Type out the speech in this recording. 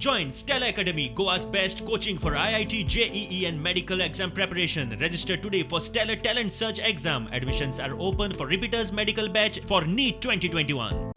Join Stellar Academy, Goa's best coaching for IIT, JEE and medical exam preparation. Register today for Stellar Talent Search exam. Admissions are open for repeaters medical batch for NEET 2021.